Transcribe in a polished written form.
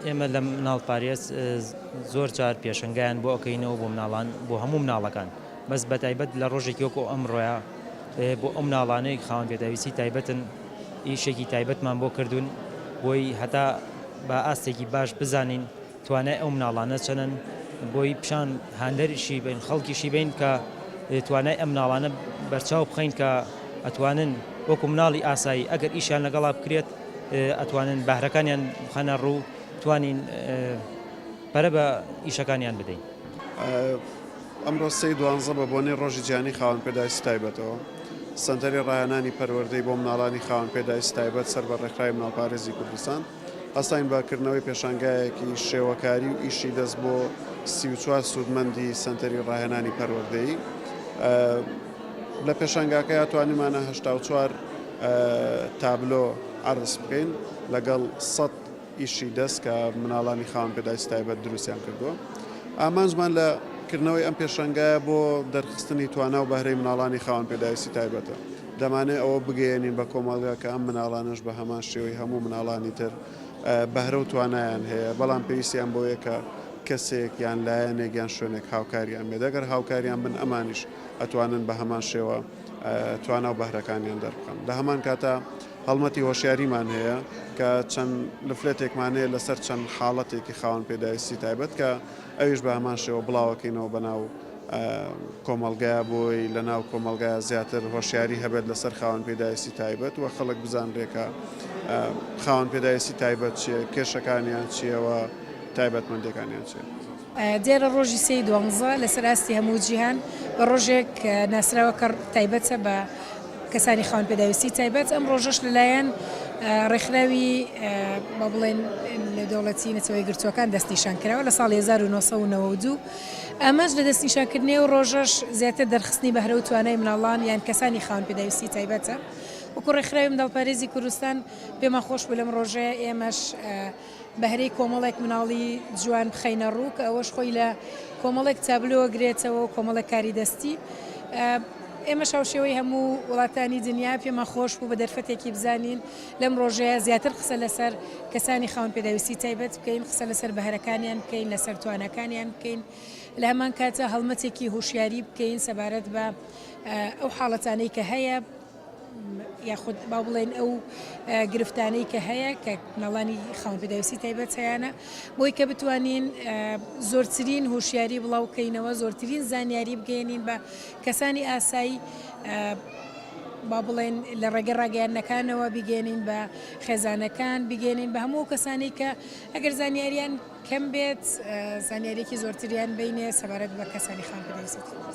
ئێمە لە مناڵپارێز زۆر جار پێشەنگایان بۆ ئەکەینەوە بۆ مناڵان بۆ هەموو مناڵەکان بەس بەتایبەت لە ڕۆژێکی وەکو ئەمڕۆیە بۆ ئەو مناڵانەی خاوەن پێداویستی تایبەتن ئیشێکی تایبەتمان بۆ کردوون بۆی هەتا بە ئاستێکی باش بزانین توانای ئەو مناڵانە چەنن بۆی پیشان هاندەریشی بین خەڵکیشی بین کە توانای ئەم مناڵانە بەرچاو بخەین کە ئەتوانن وەکو مناڵی ئاسایی ئەگەر ئیشیان لەگەڵا بکرێت ئەتوانن بەهرەکانیان بخەنە ڕوو توانین پەرە بە ئیشەکانیان بدەین. ئەمڕۆ سێی دوانزە بە بۆنەی ڕۆژی جیهانی خاوەن پێداویستی تایبەتەوە، سەنتەری ڕاهێنانی پەروەردەی بۆ مناڵانی خاوەن پێداویستی تایبەت سەر بە ڕێکخراوی مناڵپارێزی کوردستان هەستاین بە کردنەوەی پێشانگایەکی شێوەکاری و ئیشی دەست بۆ 34 سوودمەندی سەنتەری ڕاهێنانی پەروەردەیی. لە پێشانگاکەیا توانیمانە 84 تابلۆ عەرز بکەین لەگەڵ 100 ئیشی دەست کە مناڵانی خاوەن پێداویستی تایبەت دروستیان کردووە. ئامانجمان لە کردنەوەی ئەم پێشانگایە بۆ دەرخستنی توانا و بەهرەی مناڵانی خاوەن پێداویستی تایبەتە. دەمانەوێت ئەوە بگەیەنین بە کۆمەڵگا کە ئەم مناڵانەش بە هەمان شێوەی هەموو مناڵانی تر بەهرە و توانایان هەیە، بەڵام پێویستیان بەوەیە کە کەسێک یان لایەنێک یان شوێنێک هاوکاریان بێت. ئەگەر هاوکاریان بن ئەمانیش ئەتوانن بە هەمان شێوە توانا و بەهرەکانیان دەربخەن. لە هەمان کاتا هەڵمەتی هۆشیاریمان هەیە کە چەند لفلێتێکمان هەیە لەسەر چەند حاڵەتێکی خاوەن پێداویستی تایبەت کە ئەویش بە هەمان شێوە بڵاوەکەینەوە بەناو کۆمەڵگایا بۆی لەناو کۆمەڵگایا زیاتر هۆشیاری هەبێت لەسەر خاوەن پێداویستی تایبەت و خەڵک بزانرێ کە خاوەن پێداویستی تایبەت چیە، کێشەکانیان چیە و تایبەتمەندیەکانیان چیە. دیارە ڕۆژی سێی دوانزە لەسەر ئاستی هەموو جیهان بە ڕۆژێک ناسراوە کە تایبەتە بە کەسانی خاوەن پێداویستی تایبەت، ئەم ڕۆژەش لەلایەن ڕێکخراوی با بڵێن نێودەوڵەتی نەتەوە یەکگرتووەکان دەستنیشان کراوە لە ساڵی 1992. ئامانج لە دەستنیشانکردنی ئەو ڕۆژەش زیاتر دەرخستنی بەهرە و توانای مناڵان یان کەسانی خاوەن پێداویستی تایبەتە. وەکو ڕێکخراوی منداڵپارێزی کوردستان پێمان خۆش بوو لەم ڕۆژەیە ئێمەش بەهرەی کۆمەڵێک مناڵی جوان بخەینە ڕوو کە ئەوەش خۆی لە کۆمەڵێک تابلۆ گرێتەوە و کۆمەڵێک کاری دەستی. ئێمەش هاوشێوەی هەموو وڵاتانی دنیا پێمان خۆش بوو بە دەرفەتێکی بزانین لەم ڕۆژەیە زیاتر قسە لەسەر کەسانی خاوەن پێداویستی تایبەت بکەین، قسە لەسەر بەهرەکانیان بکەین، لەسەر تواناکانیان بکەین، لە هەمان کاتە هەڵمەتێکی هۆشیاری بکەین سەبارەت بە ئەو حاڵەتانەی کە هەیە یاخود با بڵێن ئەو گرفتانەی کە هەیە کە مناڵانی خاوەن پێداویستی تایبەت هەیانە بۆی کە بتوانین زۆرترین هۆشیاری بڵاو بکەینەوە زۆرترین زانیاری بگەێنین بە کەسانی ئاسایی با بڵێن لە ڕێگە ڕاگەیاندنەکانەوە بیگەێنین بە خێزانەکان بیگەێنین بە هەموو کەسانی کە ئەگەر زانیاریان کەم بێت زانیاریەکی زۆرتریان بینێ سەبارەت بە کەسانی خاوەن پێداویستی تایبەت.